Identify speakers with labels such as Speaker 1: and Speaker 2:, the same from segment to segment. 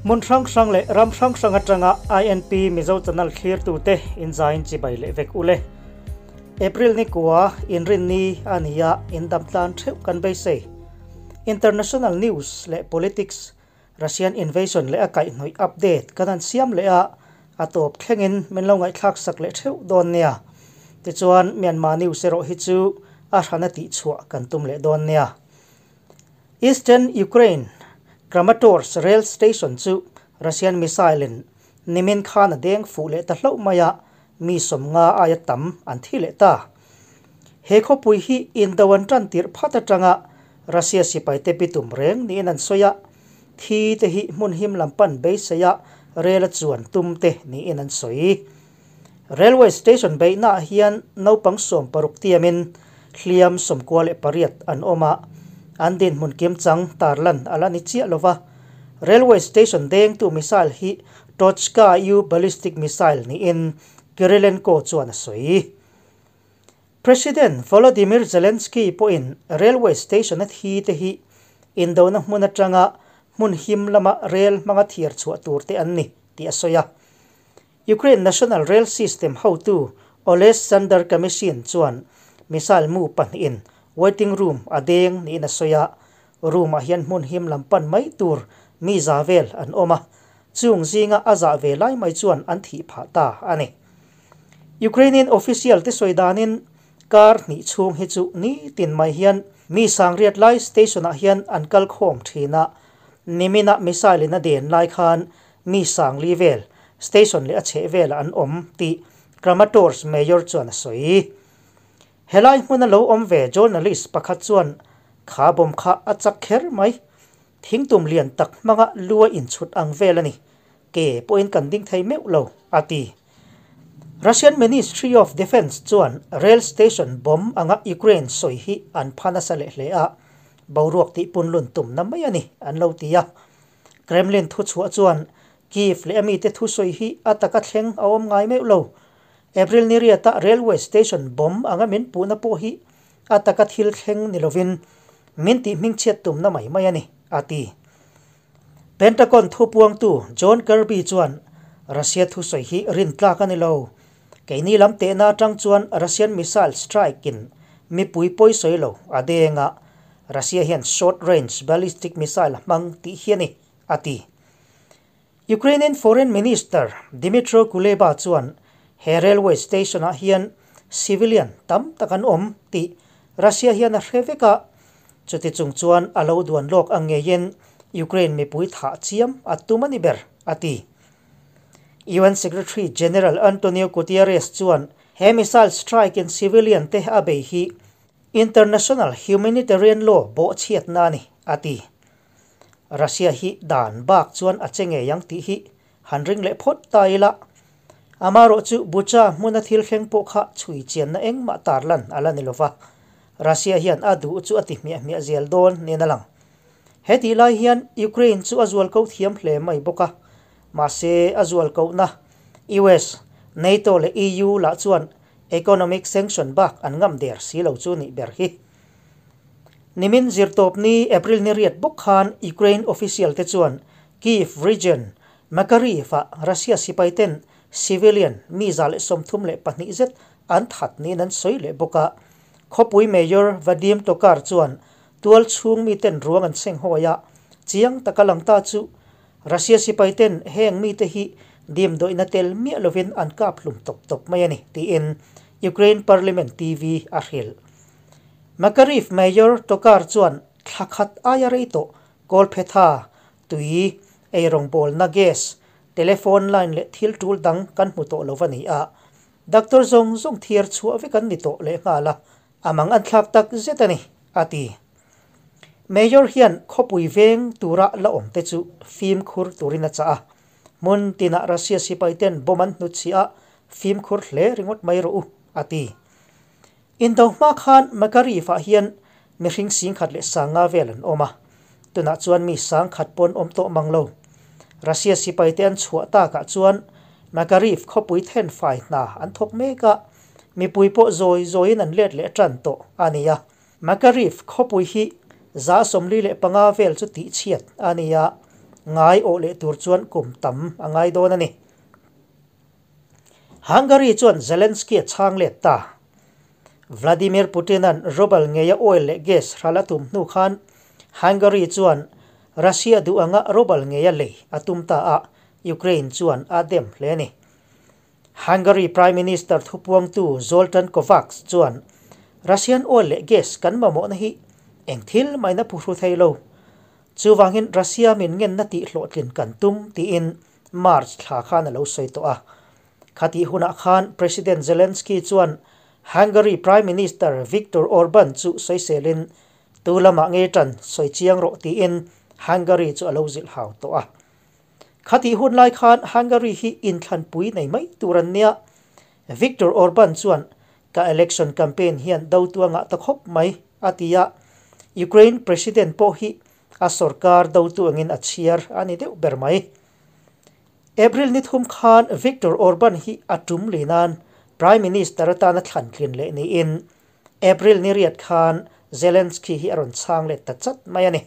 Speaker 1: Hmun hrang hrang leh ram hrang hrang atanga INP Mizo channel thlirtute inzain chibai leh vek ule. April ni kua inrinni a ni a, indam tlan theuh kan beisei. International news leh politics, Russian invasion leh a kaihhnawih update kan han siam leh a, a tawp thlengin min lo ngaihthlak sak leh theuh dawn nia. Tichuan Myanmar news erawh hi chu a hrana tihchhuah kan tum leh dawn nia. Eastern Ukraine Kramatorsk rail station chu Russian missile-in nimin khan a deng fuh leh ta hlauh mai a, mi 50 aia tam an thi leh ta. He khawpui hi indo an tan tirh phat atanga Russia sipaite pitum reng niin an sawi a, thi te hi hmun him lam pan beisei a rel a chuan tum te niin an sawi. Railway station beihnaah hian naupang 16 tiamin hliam 98 an awm a, an dinhmun kimchang tarlan a la ni chiah lo va. Railway station dengtu missile hi Tochka-U ballistic missile niin Kirilenko chuan a sawi. President Volodymyr Zelensky pawhin railway station a thi te hi indona hmun atanga hmun him lama rel hmanga thiar chhuah tur te an ni tih a sawi a. Ukraine National Rail System hotu Oleksandr Kamyshin chuan missile mu pahnihin waiting room a deng niin a sawi a, room-ah hian hmun him lam pan mai tur mi za vel an awm a, chung zinga a zah ve lai mai chuan an thih phah ta a ni. Ukrainian official te sawi danin kar hnih chhung hi chu nitin mai hian mi sangriat lai station-ah hian an kal khawm thin a, nimina missile-in a den lai khan mi sangli vel station leh a chheh velah an awm tih Kramatorsk mayor chuan a sawi. Helai hmuna lo awm ve journalist pakhat chuan kha bawm kha a chak kher mai. Thingtum lian tak hmanga lua inchhut ang vel a ni. Ke pawhin kan ding thei meuh lo, a ti. Russian Ministry of Defence chuan rail station bomb anga Ukraine sawi hi an pha nasa leh hle a, boruak tih punlun tumna mai a ni, an lo ti a. Kremlin thuchhuah chuan Kyiv leh a mite thusawi hi a taka thleng a awm ngai meuh lo. April ni riata railway station bomb anga min puhna pawh hi a taka thil thleng ni lovin min tih hmingchhiat tumna mai mai a ni, a ti. Pentagon thupuangtu John Kirby chuan Russia thusawi hi rintlak a ni lo. Keini lam tehna atang chuan Russian missile strike-in mipui pawisawi lo a deng a, Russia hian short range ballistic missile a hmang tih hi a ni, a ti. Ukrainian Foreign Minister Dmytro Kuleba chuan he railway station-ah hian civilian tam tak an awm tih Russia hian a hre vek a, chuti chung chuan a lo duan lawk ang ngeiin Ukraine mipui thah chiam a tum a ni ber, a ti. UN Secretary General Antonio Guterres chuan he missile strike-in civilian te a bei hi international humanitarian law bawhchhiatna a ni, a ti. Russia hi dan bak chuan a che ngei ang tih hi han ring leh phawt ta ila. Amarawh chu Bucha hmuna thil thleng pawh kha chhui chianna engmah tarlan a la ni lova, Russia hian a duh chu a ti hmiah hmiah zel dawn niin a lang. He tih lai hian Ukraine chu a zual ko thiam hle mai bawk a, mahse a zual kohna US, NATO leh EU lah chuan economic sanction bak an ngam der si lo chu nih ber hi. Nimin zirtawpni April ni riat bawk khan Ukraine official te chuan Kyiv region, Makariv-ah Russia sipaiten civilian mi 132 zet an that niin an sawi leh bawk a. Khawpui Mayor Vadim Tokar chuan tual chhung miten ruang an seng hawi a, chiang taka lang ta chu Russia sipaiten heng mite hi dimdawihna tel miah lovin an kap hlum tawp tawp mai a ni, tiin Ukraine Parliament TV a hrilh. Makariv Mayor Tokar chuan thla khat aia rei tawh kawlphetha, tui, eirawngbawlna gas, telephone line leh thil tul dang kan hmu tawh lo a ni a, doctor zawng zawng thiar chhuah vek an ni tawh leh nghal a, a mang an thlak tak zet a ni, a ti. Mayor hian khawpui veng tura la awm te chu fimkhur turin a chah a, hmun tinah Russia sipaiten bomb an hnutchhiah a, fimkhur hle ringawt mai rawh u, a ti. Indo hma khan Makariv-ah hian mihring 10,500 vel an awm a, tunah chuan mi 10,000 pawn awm tawh mang lo. Russia sipaite an chhuah takah chuan Makariv khawpui then fai hna an thawk mek a, mipui pawh zawi zawiin an let leh tan tawh a ni a. Makariv khawpui hi 45 vel chu tihchhiat a ni a, ngai awh leh tur chuan kum tam a ngai dawn a ni. Hungary chuan Zelensky a chhang let ta. Vladimir Putin-a'n ruble ngeia oil leh gas hral a tum hnu khan Hungary chuan Russia duh anga ruble ngeia lei a tum ta a, Ukraine chuan a dem hle a ni. Hungary Prime Minister thupuangtu Zoltan Kovacs chuan Russian oil leh gas kan mamawhna hi eng thil maina phuhru thei lo. Chuvangin Russia min ngenna tih hlawhtlin kan tum tiin March thla khan a lo sawi tawh a. Khatih hunah khan President Zelensky chuan Hungary Prime Minister Viktor Orban chu sawiselin tu lamah nge tan sawi chiang rawh tiin Hungary chu a lo zilh hau tawh a. Khatih hun lai khan Hungary hi inthlanpui nei mai tur an nia. Viktor Orban chuan ka election campaign hian do tuangah ta khawp mai a ti a. Ukraine President pawh hi a sorkar do tu angin a chhiar a ni deuh ber mai. April ni thum khan Viktor Orban hi a tum linan Prime Minister atana thlantlin leh niin April ni riat khan Zelensky hi a rawn chhang leh ta chat mai a ni.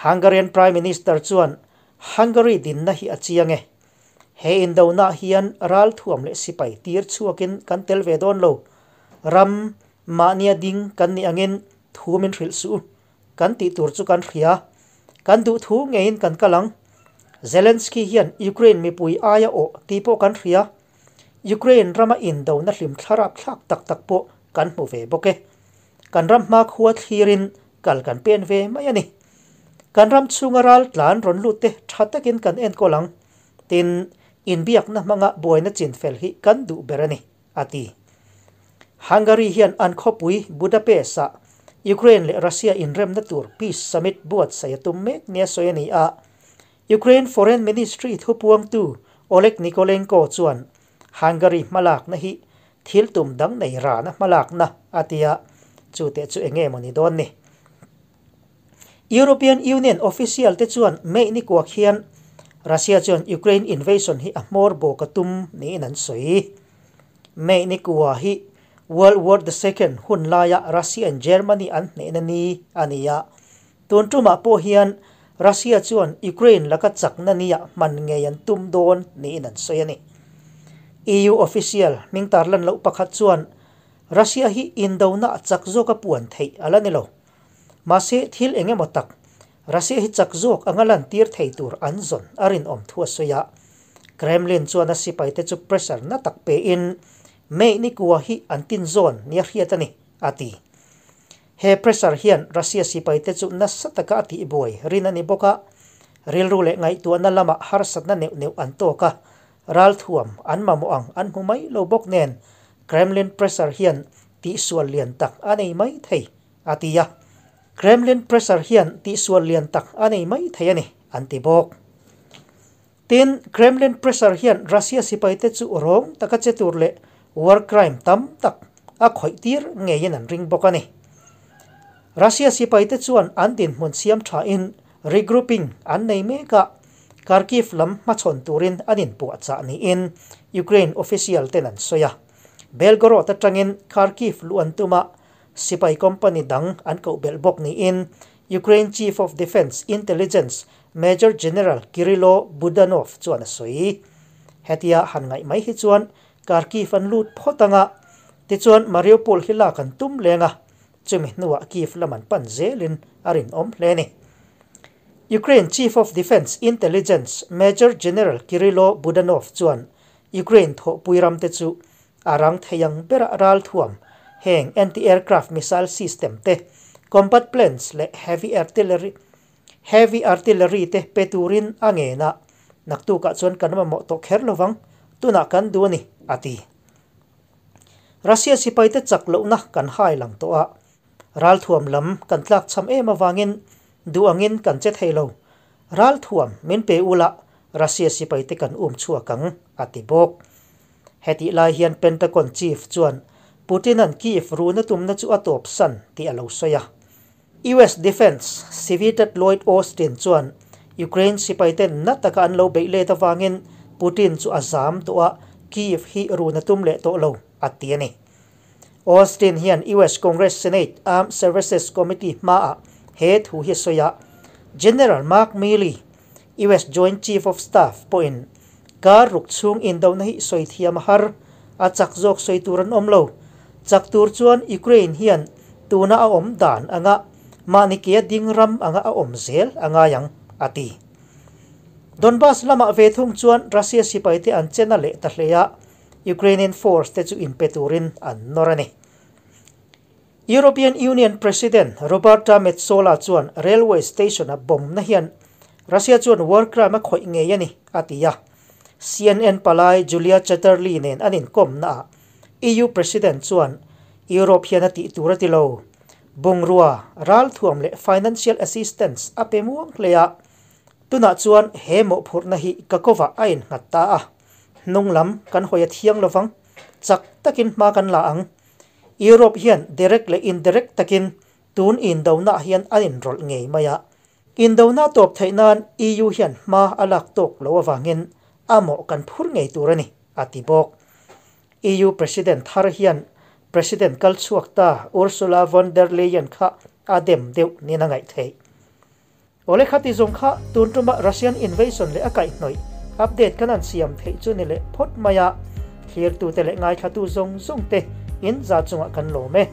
Speaker 1: Hungarian Prime Minister chuan Hungary dinna hi a chiang e. He indona hian ral thuam leh sipai tir chhuakin kan tel ve dawn lo. Ram mahnia ding kan ni angin thumin hrilh su. Kan tih tur chu kan hria. Kan duh thu ngeiin kan kalang. Zelensky hian Ukraine mipui aia aw ti pawh kan hria. Ukraine rama indona hlim thlarap thlak tak tak pawh kan hmu ve bawk e. Kan ram hma khua thlirin kal kan pen ve mai a ni. Kan ram chhunga ral tlan rawn lut te tha takin kan enkawl ang. Tin inbiakna hmanga buaina chin fel hi kan duh ber a ni a ti. Hungary hian an khawpui Budapest ah Ukraine leh Russia inremna tur peace summit buat sai a tum mek nia sawi a ni a. Ukraine Foreign Ministry thupuangtu Oleg Nikolenko chuan Hungary hmalakna hi thil tum dang nei rana hmalakna a tia chu te chu enge maw ni dawn ni. European Union official te chuan May ni kuak hian Russia chuan Ukraine invasion hi a hmawr bawk a tum niin an sawi. May ni kua hi World War II hun laia Russia and Germany an hnehna ni a ni a. Tun tumah pawh hian Russia chuan Ukraine laka chakna nia hman ngei an tum dawn niin an sawi a ni. EU official hming tar lan loh pakhat chuan Russia hi indona chak zawk a puan theih ala ni lo. Mahse thil engemaw tak Russia hi chak zawk anga lan tir thei tur an zawn a rinawm thu a sawi a. Kremlin chuan a sipai te chu pressure na tak pe in May ni kua hi an tin zawn nia hriat a ni a ti. He pressure hian Russia sipai te chu nasa taka a tih buai rin a ni bawk a. Rilru leh ngaihtuahna lama harsatna neuh neuh an tawk a. Ral thuam an mamawh ang an hmu mai lo bawk nen Kremlin pressure hian tih sual lian tak a nei mai thei a ti a. Kremlin pressure hian tih sual lian tak a nei mai thei a ni an ti bawk. Tin Kremlin pressure hian Russia sipai te chu rawng taka che tur leh war crime tam tak a khawih tir ngeiin an ring bawk a ni. Russia sipai te chuan an dinhmun siam tha in regrouping an nei mek a. Kharkiv lam hmachhawn turin an inpuah chah niin Ukraine official ten an sawi a. Belgorod atangin Kharkiv lu an tuma sipai company dang an koh belh bawk niin Ukraine Chief of Defense Intelligence Major General Kirilo Budanov chuan a sawi. Hetia han ngaih mai hi chuan Kharkiv an lut phawt anga tichuan Mariupol hi lak an tum lenga chumi hnuah Kiev lam an pan zelin a rinawm hle ni. Ukraine Chief of Defense Intelligence Major General Kirilo Budanov chuan Ukraine thawhpui ram te chu a rang theiang bera ral thuam heng anti-aircraft missile system te combat planes leh heavy artillery te pe turin a ngena naktukah chuan kan mamawh tawh kher lovang tunah kan du ani a ti. Russia sipai te chak lohna kan hai lang tawh a. Ral thuam lam kan tlak cham em awangin du angin kan che thei lo. Ral thuam min pe ula Russia sipai te kan um chhuak ang a ti bawk. Heti lai hian Pentagon chief chuan Putin an Kiev runa tumna chu a tawp san ti a lo sawi a. US Defense Secretary Lloyd Austin chuan Ukraine sipai ten na taka an lo beih let awangin Putin chu a zam tawh a Kiev hi runa tum leh tawh lo a ti a ni. Austin hian US Congress Senate Armed Services Committee hmaah he thu hi sawi a. General Mark Milley, US Joint Chief of Staff pawhin kar ruk chhung indona hi sawi thiam a har, a chak zawk sawi tur an awm lo. Chak tur chuan Ukraine hian tuna a awm dan anga mahni ke a ding ram anga a awm zel a ngai ang, a ti. Donbas lamah ve thung chuan Russia sipaite an chen a leh ta hle a, Ukrainian force te chu inpe turin an nawr a ni. European Union President Roberta Metsola chuan railway station-a bomb na hian Russia chuan war crime a khawih ngei a ni, a ti a. CNN palai Julia Chatterley nen an inkawmnaah EU President chuan Europe hian a tih tur a ti lo. Bungrua, ralthuam leh financial assistance a pe muang hle a. Tunah chuan he mawhphurhna hi ka kovah a innghat ta a. Hnung lam kan hawi a thiang lovang, chak takin hma kan la ang. Europe hian direct leh indirect takin tun indonaah hian an inrawlh ngei mai a. Indona tawp theih nan EU hian hma a lak tawk lo avangin a mawh kan phur ngei tur a ni, a ti bawk. EU President thar hian President kal chhuak ta Ursula von der Leyen kha a dem deuh nin a ngaih theih. Awle khati zawng kha tun tuma Russian invasion leh a kaihhnawih update kan an siam theih chu ni leh phawt mai a, thlirtute leh ngaithlatu zawng zawng te in za chungah kan lawm e.